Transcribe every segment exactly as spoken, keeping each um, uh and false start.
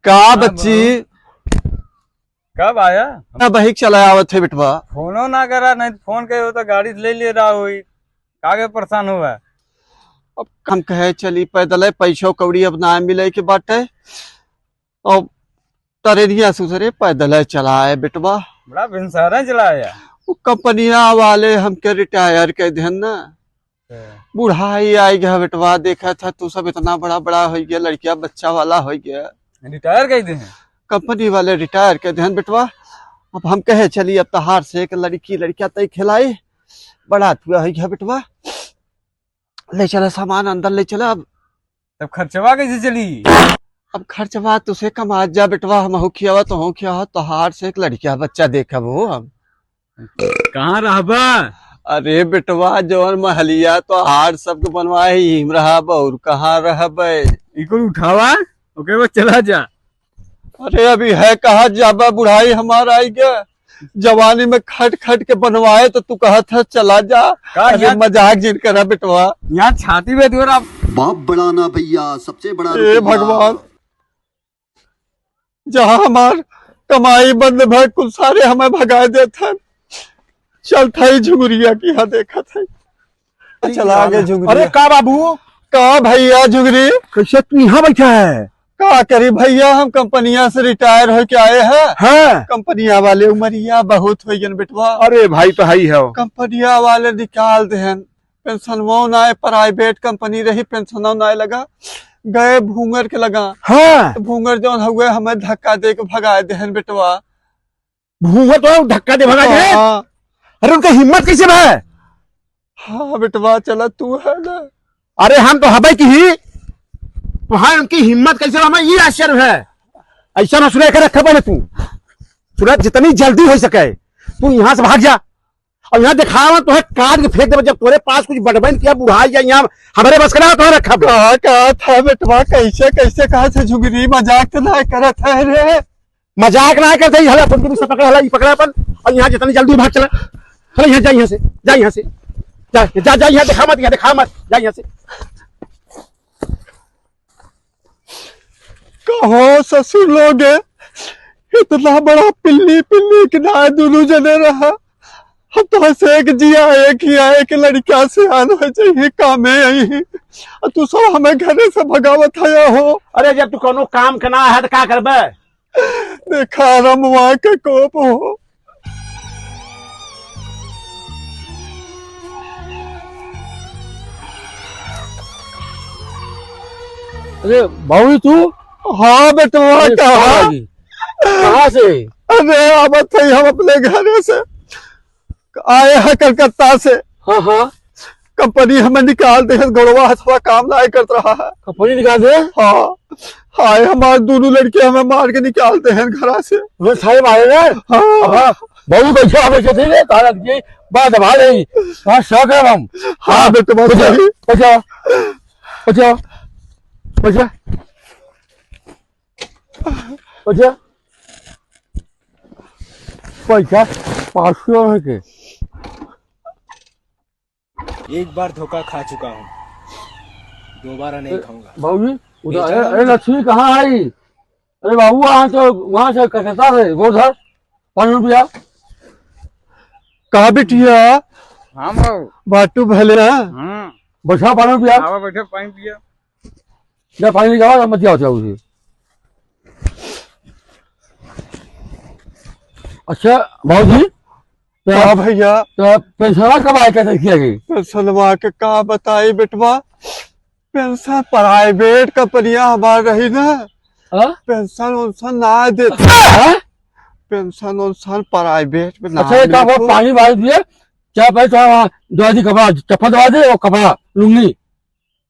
का हाँ, बच्ची? बाबू। कब आया? ना बहिक चला आवत है बेटवा। फोनो ना करा, नहीं तो फोन करे हो तो गाड़ी ले ले रहा हुई। कागे परेशान हुआ? अब हम कहे चली पैदल है, पैसो कौड़ी अब ना मिले के बाटे। अब टरेनिया सुसरे पैदल है चला आए बेटवा। बड़ा भिनसारा चला आया। वो कंपनिया वाले हमके रिटायर कर देहन ना। अच्छा। बुढ़ाई आई गया बेटवा, देखा था तू सब इतना बड़ा बड़ा हो गया, लड़किया बच्चा वाला हो गया। रिटायर कर दे हैं? कंपनी वाले रिटायर कर देहन बेटवा। अब हम कहे चली अब तहार से एक लड़की लड़किया तय खिलाई, बड़ा तुआ हो गया बेटवा। ले चला सामान अंदर ले चला। अब तब खर्चवा कैसे चली? अब खर्चवा तुसे कमा जा बेटवा, हम हो खियावा तो हो खियावा, तोहार से एक लड़किया बच्चा देखब हो हम। कहाँ रहबा? अरे बेटवा, जौन महलिया तोहार सबके बनवाए ही, हम रहब, और कहाँ रहबे? इकुल उठावा, ओके बस चला जा। अरे अभी है कहाँ जाबा, बुढ़ाई हमार आई गया, जवानी में खट खट के बनवाए तो तू कहत है चला जा। का अरे यहाँ मजाक जिन करा बेटवा। यहाँ छाती पे दो ना। बाप बड़ा ना भैया, सबसे बड़ा ए रुपया। भगवान, जहाँ हमार कमाई बंद भय कुल सारे हमें भगा देत हैं। चल थाई झुगुरिया की यहाँ देखत है। चला आगे झुगुरिया। अरे का बाबू? का भैया झुगरी? कैसे तू यहाँ बैठा है? का करी भैया, हम कंपनिया से रिटायर होके आए हैं। हाँ। कंपनिया वाले उमरिया बहुत हो गए बेटवा। अरे भाई तो है ही है। कंपनिया वाले निकाल देहन, पेंशनवो ना आए, प्राइवेट कंपनी रही, पेंशनो ना आए लगा, गए भूंगर के लगा। हाँ। तो भूंगर जौन हुए हमें धक्का दे के भगा देहन बेटवा। भूंगा तो धक्का दे भगा दे। हाँ। अरे उनका हिम्मत कैसे बा? हाँ बेटवा, चला तू है ना। अरे हम तो हबे की ही, तो हाँ उनकी हिम्मत कैसे बा, हमें ये आश्चर्य है। ऐसा ना सुना कर रखा पहले तू, तुरंत जितनी जल्दी हो सके तू यहाँ से भाग जा। और यहाँ दिखावा तो है काट के फेंक दे, जब तोरे पास कुछ बटबैन किया बुढ़ा या यहाँ हमारे बस का ना तो रखा। कहा, कहा था बेटवा, कैसे, कैसे कहा था झुगरी, मजाक तो ना करत है रे। मजाक ना करते ही, हला अपन तुम से पकड़ा, हला ई पकड़ा अपन, और यहाँ जितनी जल्दी भाग चला। हला यहाँ जा, यहाँ से जा, यहाँ से जा, जा, जा, यहाँ दिखा मत, यहाँ दिखा मत, जा यहाँ से। कहो ससुर लोग, इतना बड़ा पिल्ली पिल्ली के ना दोनों जने रहा। हम तो से एक जिया, एक ही आए के लड़का से आन हो जाइए, कामे आई। और तू सब हमें घरे से भगावत है हो। अरे जब तू कोनो काम के ना है तो का करबे? देखा रमवा के कोप हो। अरे बाबूजी तू? हाँ बेटवा, अरे कहाँ? कहाँ से? अरे आवत है हम अपने घरे से। आए हैं कलकत्ता से। हाँ, हाँ। कंपनी हमें निकाल दे, गौरवा हथवा काम ना करत रहा है। कंपनी निकाल दे? हाँ। हाय, हमारे दोनों लड़के हमें मार के निकाल दे हैं घरा से। वे सारे मारे ना? हाँ। हाँ। बहुत अच्छा, हमें कहते हैं, तारा ये बात दबा दे। हाँ, शौक है हम। हाँ, हाँ, बेटे, बात बचा, सही। बचा, बचा, बचा। अच्छा, पैसा पाँच सौ है के? एक बार धोखा खा चुका हूँ, दोबारा नहीं ए, खाऊंगा। बाबूजी, उधर, बेचारा अरे, अरे, लक्ष्मी कहाँ आई? अरे बाबू, वहाँ तो, वहाँ से कटता है, वो धर, पाँच रुपया। कहाँ बिटिया? हाँ बाबू। बाटू भले ना? हाँ। बैठा, पानी पिया। आवा बैठे, पानी पिया। जा, पानी लेके आवा, मत जाओ, जाओ उसे। अच्छा, बाबूजी, तो हाँ भैया। तो पेंशनवा कब आए, कैसे किया गई? पेंशनवा के का बताई बेटवा, पेंशन प्राइवेट कंपनिया हमार रही ना, हाँ? पेंशन उंशन ना देत। हाँ? पेंशन उंशन प्राइवेट में ना अच्छा, ये का मिलत हो। पानी भाई दिए, क्या भाई, तो वहाँ दवा दी, कपड़ा, चप्पल दवा दे, वो कपड़ा, लुंगी।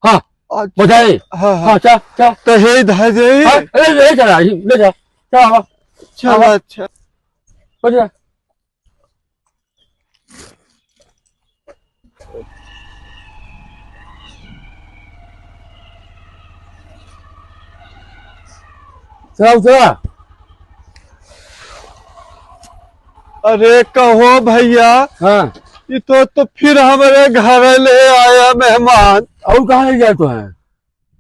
हाँ, अच्छा। बजाए। हाँ, हाँ। हाँ, क्या, क्या? तो हे धर दे। हाँ, ले, ले चला, ले जा। क्या हुआ? चलो, हाँ। अच्छा। बजा। चला, उतरा। अरे कहो भैया, हाँ। ये तो, तो फिर हमारे घर ले आया मेहमान। और कहाँ ले गया तो है?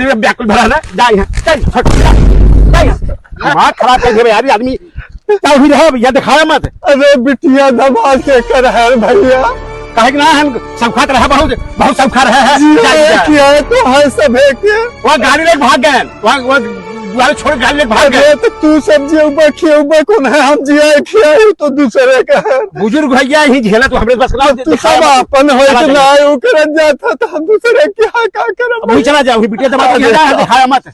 गाड़ी में बैकुल भरा ना, जा यहाँ, चल, हट, जा, जा यहाँ। दिमाग खराब कर देबे यार, ये आदमी क्या हुई रहा, भैया, दिखाया मत। अरे बिटिया दबा के कर है भैया। काहे कि ना हम सब खात रहे, बहुत, बहुत सब खा रहे हैं। जी, जा, जा। एक ही है तो है सब एक ही। वो गाड़ी लेके भाग गए, वो, वो, वो छोड़ गाड़ी लेके भाग गए। अरे तो तू सब जियउबा खियउबा कौन है, हम जिया खियाई तो दूसरे का है। बुजुर्ग भैया ही झेला तो हमरे बस के ना, तू सब अपन होए तो ना आयो करत जाता तो हम दूसरे के यहाँ का करब? अब वही चला जाओ, वही बिटिया दबा के अरे जा, दिखाया मत।